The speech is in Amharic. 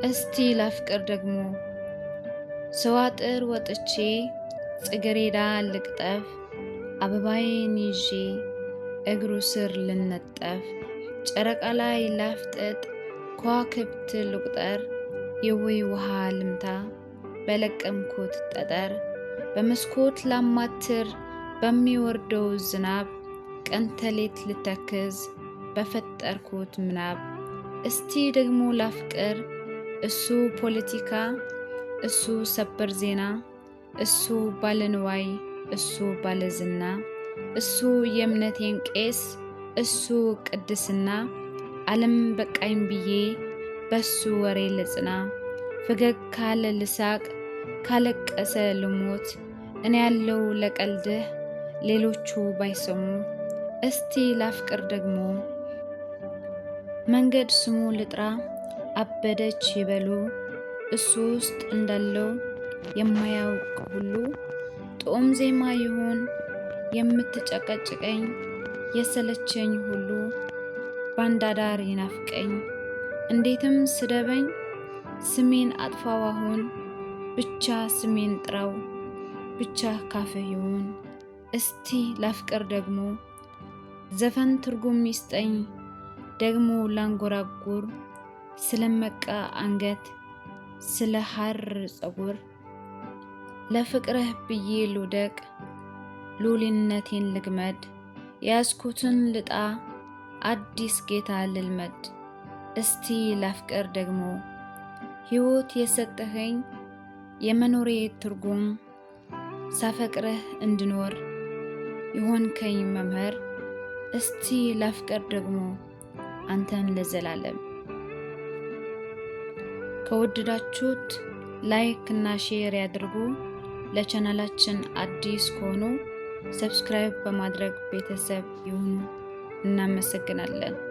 እስቲ ላፍቅር ደግሞ ሰዋጥር ወጥቼ ጽጌረዳ ልቅጠፍ፣ አበባዬን ይዤ እግሩ ስር ልነጠፍ፣ ጨረቃ ላይ ላፍጥጥ ከዋክብት ልቁጠር፣ የወይ ውሃ ልምታ በለቀምኩት ጠጠር፣ በመስኮት ላማትር በሚወርደው ዝናብ፣ ቀን ተሌት ልተክዝ በፈጠርኩት ምናብ። እስቲ ደግሞ ላፍቅር እሱ ፖለቲካ፣ እሱ ሰበር ዜና፣ እሱ ባለንዋይ፣ እሱ ባለዝና፣ እሱ የእምነቴን ቄስ፣ እሱ ቅድስና፣ ዓለም በቃኝ ብዬ በሱ ወሬ ልጽና። ፈገግ ካለ ልሳቅ፣ ካለቀሰ ልሞት፣ እኔ ያለው ለቀልድህ ሌሎቹ ባይሰሙ። እስቲ ላፍቅር ደግሞ መንገድ ስሙ ልጥራ አበደች ይበሉ፣ እሱ ውስጥ እንዳለው የማያውቅ ሁሉ። ጥዑም ዜማ ይሁን የምትጨቀጭቀኝ፣ የሰለቸኝ ሁሉ ባንዳዳር ይናፍቀኝ። እንዴትም ስደበኝ ስሜን አጥፋው አሁን፣ ብቻ ስሜን ጥራው ብቻ ካፍህ ይሁን። እስቲ ላፍቅር ደግሞ ዘፈን ትርጉም ይስጠኝ ደግሞ ላንጎራጉር፣ ስለመቃ አንገት ስለ ሐር ፀጉር። ለፍቅርህ ብዬ ልውደቅ ሉሊነቴን ልግመድ፣ የያዝኩትን ልጣ አዲስ ጌታ ልልመድ። እስቲ ላፍቅር ደግሞ ሕይወት የሰጠኸኝ የመኖሬ ትርጉም፣ ሳፈቅርህ እንድኖር የሆንከኝ መምህር። እስቲ ላፍቅር ደግሞ አንተን ለዘላለም። ከወደዳችሁት like እና share ያድርጉ። ለቻናላችን አዲስ ከሆኑ subscribe በማድረግ ቤተሰብ ይሁኑ። እናመሰግናለን።